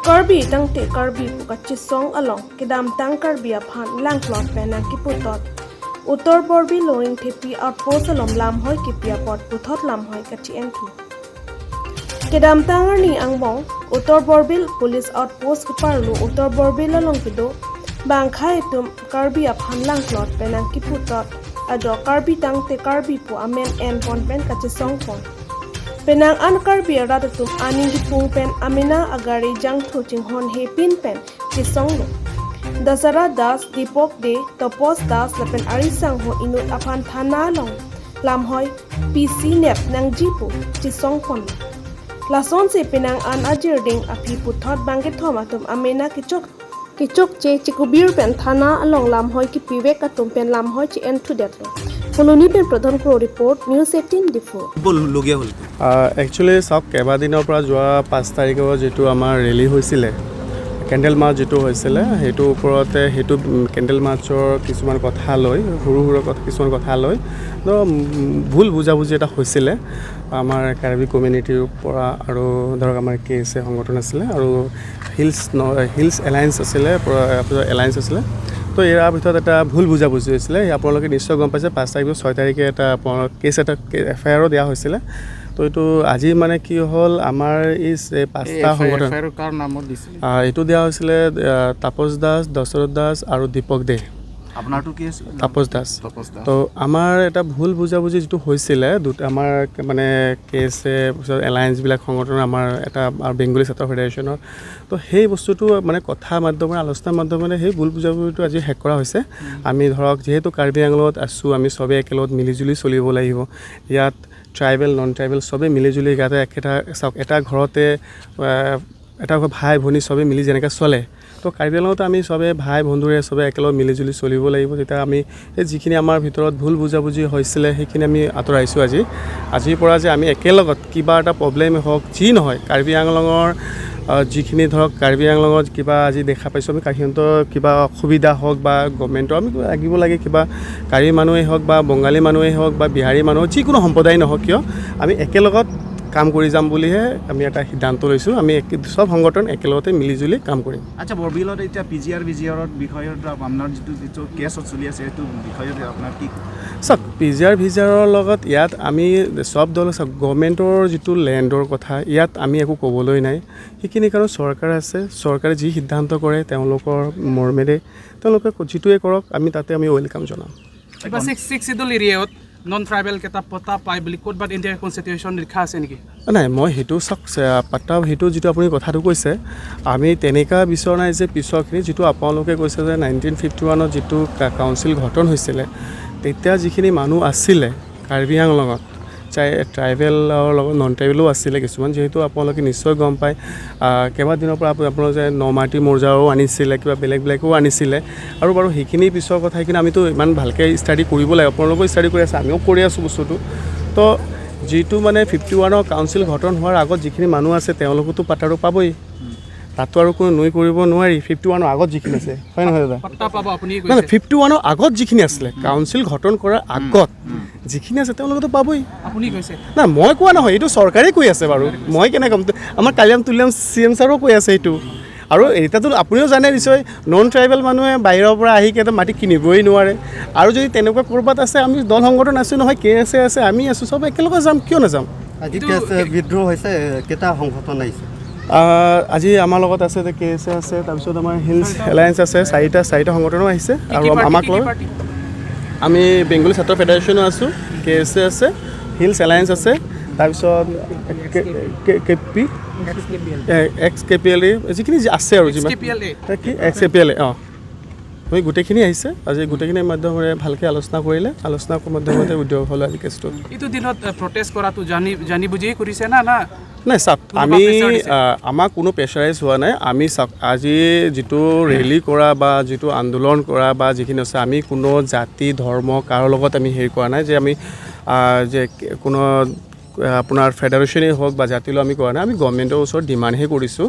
Karbi tangte Karbi pu kachisong along kidam tang Karbi aphan langklot penang kiputot Uttar Borbil Loring Thepi outpost alom lam hoi kipia pot puthot lam hoi kachi enthu Kedam tangarni angbong Uttar Borbil Police Outpost kiparlu Uttar Borbil along kido bangkhai tum Karbi aphan langklot penang kiputot ado Karbi tangte Karbi pu amen en pon pen kachisong pon Penang an Karbi arat tum aning pung pen amina agari jangthu chinghon he pin pen chisong lo Dasara Das Deepak De Topos Das lapen arisang ho inut aphan thana long lam hoi PC nep nang jipu chisong pon Lason se penang an ajir ding aphi puthot bangke thoma tum amena kichok kichok che chikubir pen thana along lam hoi ki piwek atum pen lam hoi chi en thu det lo Foloni pen Pradhan Kro report, News 18, Diphu. লগীয়া হ'ল। Actually চাওক, কেইবাদিনৰ পৰা যোৱা 5 তাৰিখৰ যিটো আমাৰ rally হৈছিলে, candle March যিটো হৈছিলে, সেইটোৰ ওপৰতে সেইটো কেণ্ডেল মাৰ্চৰ কিছুমান কথা লৈ, সৰু সৰু কথা কিছুমান কথা লৈ তো ভুল বুজাবুজি এটা হৈছিলে আমাৰ কাৰ্বি কমিউনিটিৰ পৰা আৰু ধৰক আমাৰ কে এছ এ সংগঠন আছিলে আৰু হিলছ ন হিলছ এলায়েন্স আছিলে, এলায়েন্স আছিলে। তো ইয়াৰ ভিতৰত এটা ভুল বুজাবুজি হৈছিলে। আপোনালোকে নিশ্চয় গম পাইছে, 5 তাৰিখ 6 তাৰিখে এটা আপোনাৰ কেছ এটা এফ আই আৰো দিয়া হৈছিলে। তো এইটো আজি মানে কি হ'ল, আমাৰ এই পাঁচটা সংগঠন কাৰ নামত দিছিলে? এইটো দিয়া হৈছিলে তাপস দাস, দশৰথ দাস আৰু দীপক দে। আপোনাৰটো কি আছিল? তাপস দাস। তাপস দাস। তো আমাৰ এটা ভুল বুজাবুজি যিটো হৈছিলে দুটা আমাৰ মানে কে এছ এ পিছত এলায়েন্সবিলাক সংগঠনৰ আমাৰ এটা আৰু বেংগলী ছাত্ৰ ফেডাৰেশ্যনৰ, তো সেই বস্তুটো মানে কথা মাধ্যমেৰে, আলোচনাৰ মাধ্যমেৰে সেই ভুল বুজাবুজিটো আজি শেষ কৰা হৈছে। আমি ধৰক যিহেতু কাৰ্বি আংলঙত আছোঁ, আমি চবেই একেলগত মিলিজুলি চলিব লাগিব। ইয়াত ট্ৰাইবেল, নন ট্ৰাইবেল চবেই মিলিজুলি ইয়াতে একেটা, চাওক, এটা ঘৰতে এটা ভাই ভনী চবেই মিলি যেনেকৈ চলে, তো কাৰ্বি আংলঙতো আমি চবে ভাই বন্ধুৰে চবে একেলগে মিলিজুলি চলিব লাগিব। তেতিয়া আমি এই যিখিনি আমাৰ ভিতৰত ভুল বুজাবুজি হৈছিলে, সেইখিনি আমি আঁতৰাইছোঁ আজি। আজিৰ পৰা যে আমি একেলগত কিবা এটা প্ৰব্লেম হওক, যি নহয়, কাৰ্বি আংলঙৰ যিখিনি ধৰক কাৰ্বি আংলঙত কিবা আজি দেখা পাইছোঁ, আমি সিহঁতৰ কিবা অসুবিধা হওক বা গভমেণ্টৰ আমি কিবা লাগিব লাগে, কিবা কাৰ্বি মানুহেই হওক বা বঙালী মানুহেই হওক বা বিহাৰী মানুহ, যিকোনো সম্প্ৰদায় নহওক কিয়, আমি একেলগত কাম কৰি যাম বুলিহে আমি এটা সিদ্ধান্ত লৈছোঁ। আমি চব সংগঠন একেলগতে মিলিজুলি কাম কৰিম। আচ্ছা, বৰবিলত এতিয়া P G R V G আৰৰ বিষয়ত আপোনাৰ যিটো কেছত চলি আছে, সেইটো বিষয়ত আপোনাৰ কি? চাওক, P G R V G আৰৰ লগত ইয়াত আমি চব দল, চাওক, গভৰ্ণমেণ্টৰ যিটো লেণ্ডৰ কথা, ইয়াত আমি একো ক'বলৈ নাই। সেইখিনি কাৰণ চৰকাৰ আছে, চৰকাৰে যি সিদ্ধান্ত কৰে তেওঁলোকৰ মৰ্মেৰে তেওঁলোকে যিটোৱে কৰক, আমি তাতে আমি welcome জনাম। কিবা ছিক্স চিডুল এৰিয়াত নন ট্ৰাইবেল কেইটা পট্টা পায় বুলি ক'ৰবাত ইণ্ডিয়াৰ কনষ্টিটিউশ্যন লিখা আছে নেকি? নাই, মই সেইটো, চাওক, পাট্টা সেইটো যিটো আপুনি কথাটো কৈছে, আমি তেনেকুৱা বিচৰা নাই যে পিছৰখিনি যিটো আপোনালোকে কৈছে যে 1951ত যিটো কাউন্সিল গঠন হৈছিলে, তেতিয়া যিখিনি মানুহ আছিলে কাৰ্বি আংলঙত, ট্ৰাইবেলৰ লগত নন ট্ৰাইবেলো আছিলে কিছুমান। যিহেতু আপোনালোকে নিশ্চয় গম পায়, কেইবাদিনৰ পৰা আপোনালোকে নমাটি মৌজাও আনিছিলে, কিবা বেলেগ বেলেগো আনিছিলে। আৰু বাৰু সেইখিনি পিছৰ কথা, সেইখিনি আমিতো ইমান ভালকৈ ষ্টাডি কৰিব লাগে। আপোনালোকেও ষ্টাডি কৰি আছে, আমিও কৰি আছোঁ বস্তুটো। তো যিটো মানে 51ৰ কাউন্সিল গঠন হোৱাৰ আগত যিখিনি মানুহ আছে, তেওঁলোকতো পাট্টাটো পাবই। তাতো আৰু কোনো নুই কৰিব নোৱাৰি 51ৰ আগত যিখিনি আছে, হয় নহয় দাদা? পট্টা পাব আপুনি নাই। কৈছে। 51ৰ আগত যিখিনি আছিলে, কাউন্সিল গঠন কৰাৰ আগত যিখিনি আছে, তেওঁলোকেতো পাবই। আপুনি কৈছে। নাই, মই কোৱা নহয়, এইটো চৰকাৰেই কৈ আছে। বাৰু মই কেনেকৈ ক'ম? আমাৰ কালিৰাম তুলিৰাম চি এম ছাৰো কৈ আছে এইটো। আৰু এতিয়াতো আপুনিও জানে নিশ্চয়, নন ট্ৰাইবেল মানুহে বাহিৰৰ পৰা আহি কেইটা মাটি কিনিবই নোৱাৰে। আৰু যদি তেনেকুৱা ক'ৰবাত আছে, আমি দল সংগঠন আছোঁ নহয়, কে এছ এ আছে, আমি আছোঁ, চব একেলগে যাম, কিয় নাযাম? আজি কেছ বিদ্ৰোহ হৈছে, কেইটা সংগঠন আহিছে? আজি আমাৰ লগত আছে কে এছ এ আছে, তাৰপিছত আমাৰ হিলছ এলায়েন্স আছে, চাৰিটা সংগঠনো আহিছে। কি আৰু কি পাৰ্টি, আমাক কি কি লৈ পাৰ্টি? আমি বেংগলী ছাত্ৰ ফেডাৰেশ্যনো আছোঁ, কে এছ এ আছে, হিলছ এলায়েন্স আছে, তাৰপিছত কে P x K P L এ, যিখিনি যি আছে আৰু যিমান XKPLA। কি এক্স কে পি এল এ, অঁ, আমি গোটেইখিনি আহিছে। আজি গোটেইখিনিৰ মাধ্যমেৰে ভালকৈ আলোচনা কৰিলে, আলোচনা মাধ্যমতে উদ্যোগ হ'ল আজি কেছটো। এইটো দিনত প্ৰটেষ্ট কৰাটো জানি জানি বুজিয়ে কৰিছে না না নাই, চাওক, কোনোবা আমি pressure দিছে? আমাক কোনো প্ৰেছাৰাইজ হোৱা নাই। আমি, চাওক, আজি যিটো ৰেলী কৰা বা যিটো আন্দোলন কৰা বা যিখিনি আছে, আমি কোনো জাতি ধৰ্ম কাৰো লগত আমি হেৰি কৰা নাই যে আমি যে কোনো আপোনাৰ ফেডাৰেশ্যনেই হওক বা জাতিলৈ আমি কৰা নাই। আমি গভৰ্ণমেণ্টৰ ওচৰত ডিমাণ্ডহে কৰিছোঁ।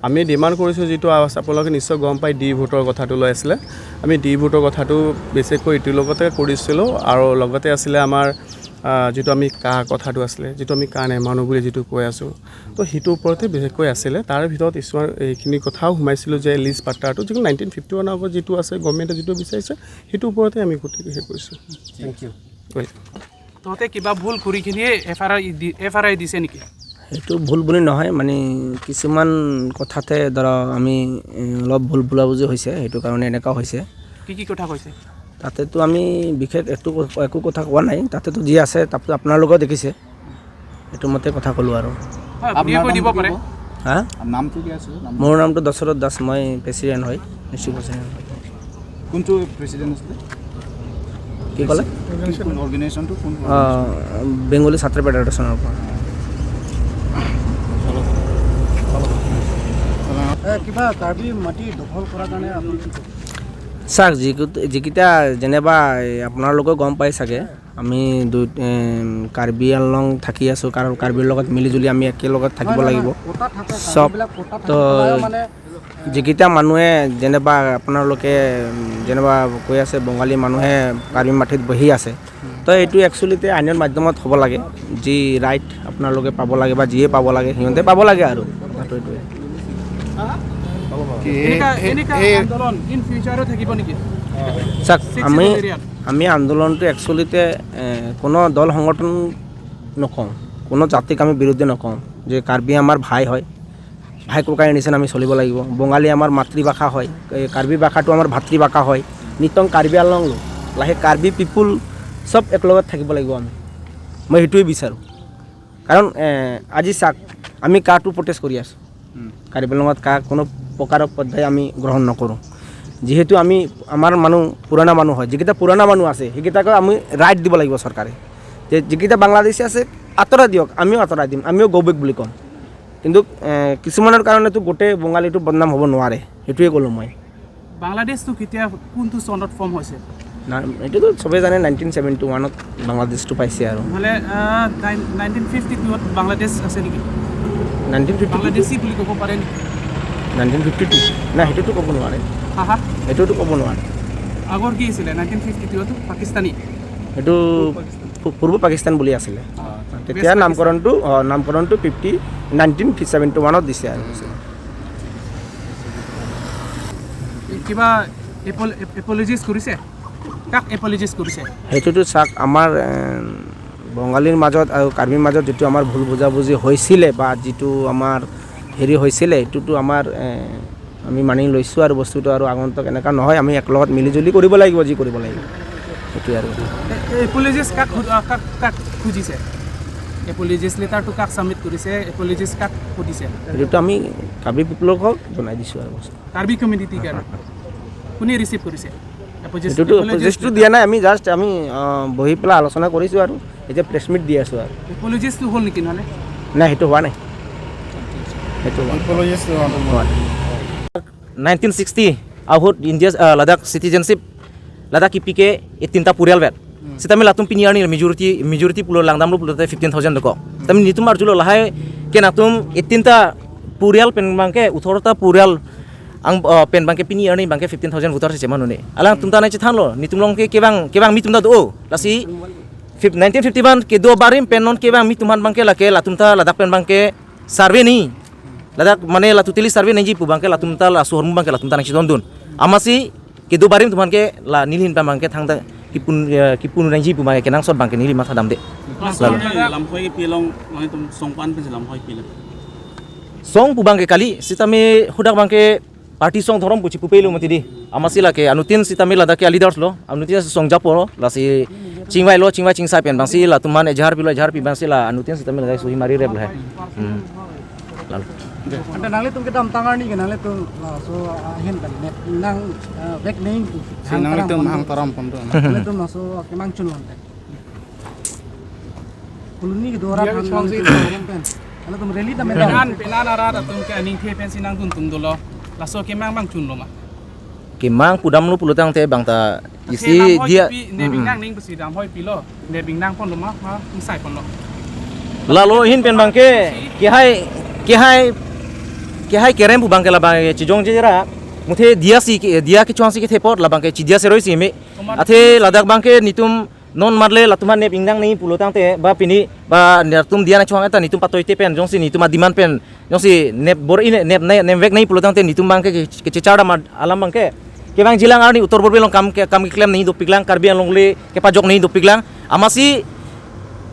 আমি ডিমাণ্ড কৰিছোঁ যিটো আপোনালোকে নিশ্চয় গম পায়, ডি ভোটৰ কথাটো লৈ আছিলে। আমি ডি ভোটৰ কথাটো বিশেষকৈ এইটোৰ লগতে কৰিছিলোঁ আৰু লগতে আছিলে আমাৰ যিটো আমি কা কথাটো আছিলে, যিটো আমি কা নেমানো বুলি যিটো কৈ আছোঁ, তো সেইটোৰ ওপৰতে বিশেষকৈ আছিলে। তাৰ ভিতৰত কিছুমান এইখিনি কথাও সোমাইছিলোঁ যে লিজ পাট্টাটো যিটো 1951 আগত যিটো আছে, গভৰ্ণমেণ্টে যিটো বিচাৰিছে সেইটোৰ ওপৰতে আমি গোটেই হেৰি কৰিছোঁ। Thank U. Welcome. তহঁতে কিবা ভুল কৰি কিনিয়ে এফ আৰ I দিছে নেকি? সেইটো ভুল বুলি নহয়, মানে কিছুমান কথাতে ধৰা আমি অলপ ভুল বুজাবুজি হৈছে, সেইটো কাৰণে এনেকুৱা হৈছে। কি কি কথা কৈছে? তাতেতো আমি বিশেষ একো কথা কোৱা নাই। তাতেতো যি আছে তাতো আপোনালোকেও দেখিছে, সেইটো মতে কথা ক'লোঁ আৰু। হয়, আপুনিও কৈ দিব পাৰে। হা। নামটো কি আছিলে? মোৰ নামটো দশৰথ দাস, মই প্ৰেচিডেণ্ট হয়, ডিষ্ট্ৰিক্ট প্ৰেচিডেণ্ট হয়। কোনটো প্ৰেচিডেণ্ট আছিলে? কি ক'লে? কোন অৰ্গেনাইজেশ্যনটো কোন? বেংগলী ছাত্ৰ ফেডাৰেশ্যনৰ পৰা। কিবা কাৰ্বি মাটি দখল কৰাৰ কাৰণে আপুনি কি ক'ব? চাওক, যিকেইটা যেনিবা এই আপোনালোকেও গম পাই চাগে, আমি দুই কাৰ্বি আংলং থাকি আছোঁ, কাৰণ কাৰ্বিৰ লগত মিলিজুলি আমি একেলগত থাকিব লাগিব। কোটা থকা চব কাৰ্বিবিলাক কোটা তো থাকি পেলাইও মানে যিকেইটা মানুহে যেনিবা আপোনালোকে যেনিবা কৈ আছে বঙালী মানুহে কাৰ্বি মাটিত বহি আছে, তো এইটো একচুৱেলিতে আইনৰ মাধ্যমত হ'ব লাগে। যি ৰাইট আপোনালোকে পাব লাগে বা যিয়ে পাব লাগে সিহঁতে পাব লাগে আৰু কথাটো এইটোৱে। এনেকা আন্দোলন ইন ফিউচাৰো থাকিব নেকি? চাওক, Six আমি schedule area-ত। আমি আন্দোলনটো একচুৱেলিতে কোনো দল সংগঠন নকওঁ, কোনো জাতিক আমি বিৰুদ্ধে নকওঁ যে কাৰ্বি আমাৰ ভাই হয়, ভাই ককাইৰ নিচিনা আমি চলিব লাগিব। বঙালী আমাৰ মাতৃভাষা হয়, এই কাৰ্বি ভাষাটো আমাৰ ভাতৃভাষা হয়। নিতং কাৰ্বি আংলং লোক লাহে কাৰ্বি পিপুল চব একেলগত থাকিব লাগিব আমি, মই সেইটোৱে বিচাৰোঁ। কাৰণ আজি চাওক, আমি কাটো প্ৰটেষ্ট কৰি আছোঁ, কাৰ্বি আংলঙত কা কোনো প্ৰকাৰৰ পদ্ধতি আমি গ্ৰহণ নকৰোঁ। যিহেতু আমি আমাৰ মানুহ পুৰণা মানুহ হয়, যিকেইটা পুৰণা মানুহ আছে সেইকেইটাকো আমি ৰাইট দিব লাগিব চৰকাৰে, যে যিকেইটা বাংলাদেশী আছে আঁতৰাই দিয়ক, আমিও আঁতৰাই দিম, আমিও গ'বেক বুলি ক'ম। কিন্তু কিছুমানৰ কাৰণেতো গোটেই বঙালীটো বদনাম হ'ব নোৱাৰে, সেইটোৱে ক'লোঁ মই। বাংলাদেশটো কেতিয়া, কোনটো চনত ফৰ্ম হৈছে? না, এইটোতো চবেই জানে, 1971ত বাংলাদেশটো পাইছে আৰু। নহ'লে 1952ত বাংলাদেশ আছে নেকি? 1952। বাংলাদেশী বুলি ক'ব পাৰে নেকি? 1952 নাই, সেইটোতো ক'ব নোৱাৰে। হা হা। সেইটোতো ক'ব নোৱাৰে। আগৰ কি আছিলে 1952ত? পাকিস্তানী? সেইটো পূৰ্ব পাকিস্তান বুলি আছিলে তেতিয়া। ৱেষ্ট। নামকৰণটো 1971ত দিছে আৰু। কিবা এপলজিজ কৰিছে? কাক এপলজিজ কৰিছে? সেইটোতো চাওক, আমাৰ বঙালীৰ মাজত আৰু কাৰ্বিৰ মাজত যিটো আমাৰ ভুল বুজাবুজি হৈছিলে বা যিটো আমাৰ হেৰি হৈছিলে, সেইটোতো আমাৰ আমি মানি লৈছোঁ আৰু বস্তুটো আৰু আগন্তুক এনেকুৱা নহয়, আমি একেলগত মিলিজুলি কৰিব লাগিব যি কৰিব লাগিব, সেইটোৱে আৰু। এপলজিজ কাক খুজিছে? এপলজিজ লেটাৰটো কাক ছাবমিট কৰিছে? এপলজিজ কাক সুধিছে? সেইটোতো আমি কাৰ্বি পিপুলক জনাই দিছোঁ আৰু বস্তু। কাৰ্বি কমিউনিটিক আৰু কোনে ৰিচিভ কৰিছে? সেইটোতো এপলজিজটো দিয়া নাই, আমি জাষ্ট আমি বহি পেলাই আলোচনা কৰিছোঁ আৰু এতিয়া প্ৰেছ মিট দি আছোঁ আৰু। এপলজিজটো হ'ল নেকি নহ'লে? নাই, সেইটো হোৱা নাই, সেইটো হোৱা নাই। 1960 ahut India Ladakh citizenship Ladakh IPK 18 ta purial bet sitami latum piniar ni majority pulo langdam lo pulo 15,000 doko tami nitum arjulo lahai ke natum 18 ta purial pen bangke 18 ta purial ang pen bangke piniar ni bangke 15,000 voter se manune alang tumta nai thanlo nitum long ke kebang kebang mi tumta do lasi 1951 ke do barim pen non kebang mi tumhan bangke lake latumta Ladakh pen bangke survey ni Ladakh mane la tutili survey nenji pu bangke la tumta la suhormu bangke la tumta nang sidon amasi ke do barim tuman ke la nilhin pa bangke thangta kipun kipun nenji pu bangke kenang sot bangke nili matha dam de. Lamkhoi pilong mane tum songpan pe lamkhoi pilong. Song pu bangke kali sitame hudak bangke party song thorom pu chipu pelu mati di amasi la ke anutin sitame la da ke leaders lo anutin song japo la si chingwai lo chingwai chingsai pen bangsi la tuman ejhar pi lo ejhar pi bangsi la anutin sitame la suhi mari reb la hai lalu. Anda nang le tum kedam tangar ni nang le tum so hin kan net nang bek neing nang le tum hang taram pon do le tum so kemang chun lon kuluni ke dora phan pen ala tum rally ta medan penan penan ara tum ke aning the pen sinang tun tum dolo laso kemang mang chun lo ma kemang pudam lu pulutang te bangta isi dia ne bing nang ning pesi dam hoi pilo ne bing nang pon lo ma ma misai pon lo lalo hin pen bangke kehai kehai kehai kerem pu bangke la bangke chijong jera muthe dia si dia ke chuang si ke thepot la bangke chidia se roi si me athe Ladakh bangke nitum Non marle latuma nep ingdang nei pulotang te ba pini ba nertum dia na chuang eta nitum patoite pen jongsi nituma demand pen jongsi nep bor ine nep nei nem vek nei pulotang te nitum bang ke ke chada ma alam bang ke kebang jilang arni uttor borbi long kam ke kam ke claim nei do piglang Karbi Anglong le ke pajok nei do piglang amasi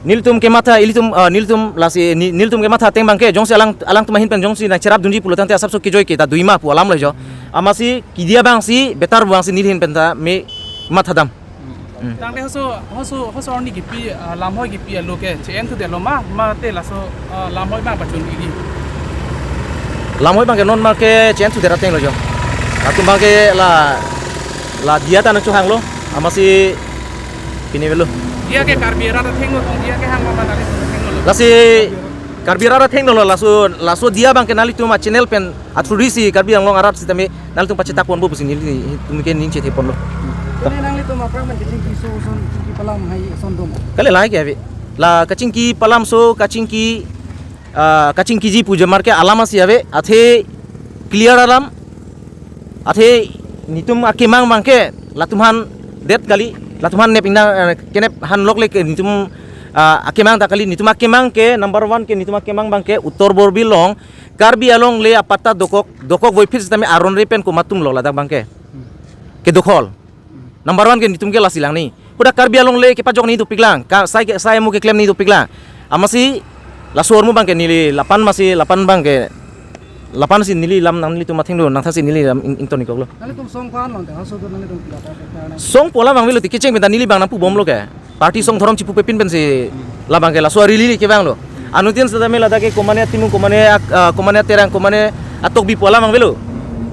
niltum ke matha ilitum niltum lasi niltum ke matha teng bang ke jongsi alang alang tuma hin pen jongsi na cherap dunji pulotang te asap so ke joy ke ta duima pu alam lejo amasi kidia bang si betar bang si nil hin pen ta me matha dam tangde hoso hoso hoso orni gipi lamhoi gipi loke chen thu de loma ma te laso lamhoi bang bachun igi lamhoi bang ke non ma ke chen thu de rateng lo jo atum bang ke la la dia ta na chu hang lo amasi pini velo dia ke karbira ta theng lo tong dia ke hang ma na le theng lo lasi karbira ra theng lo laso laso dia bang ke nali tu ma channel pen athuri si karbi anglong arab si tame nali tu pache takon bo pusin ni tum ke ning che the pon lo kale lai ke ave la kaching ki palam so kaching ki ji puja mar ke alama si ave athe clear alam athe nitum akemang bangke latumhan det kali latumhan nep ina kenep han lok le nitum akemang ta kali nitum akemang ke number 1 ke nitum akemang bangke uttor borbi long Karbi Along le apata dokok dokok voi phir tame aron re pen ko matum lo ladak bangke ke dokhol number 1 ke nitum ke lasilang ni udah Karbi Anglong le ke pajok ni tu piglang ka sai sai mu ke claim ni tu piglang amasi lasuor mu bang ke nili 8 masih 8 bang ke 8 si nili lam nang nili tu matheng lo nang tha si nili lam ington ni kok lo nali tum song pan long ta haso tu nali tum pila song pola bang lo ti kecheng benta nili bang na pu bom lo ke party song thorom chipu pepin pen si la bang ke lasuor rili ke bang lo anutin sa me lada ke komane timu komane komane terang komane atok bi pola bang velo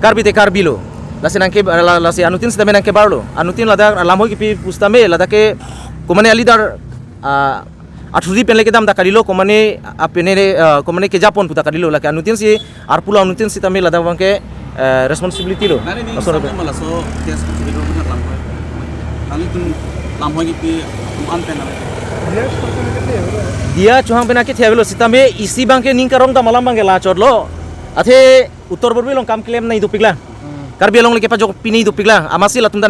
Karbi te Karbi lo lasi nangke lasi anutin sedame nangke barlo anutin lada lamhoi ki pustame lada ke komane leader athuri pen leke dam da karilo komane apene komane ke japon puta karilo lake anutin si arpula anutin si tame lada bangke responsibility lo asoro malaso kes ko lamhoi ani tum lamhoi ki tum an pen dia chuhang pena ke thevelo sitame isi bangke ning karong da malam bangke la chorlo athe uttor borbi long kam claim nai du pigla Karbi Anglong le ke pajok pini du pigla amasi latum da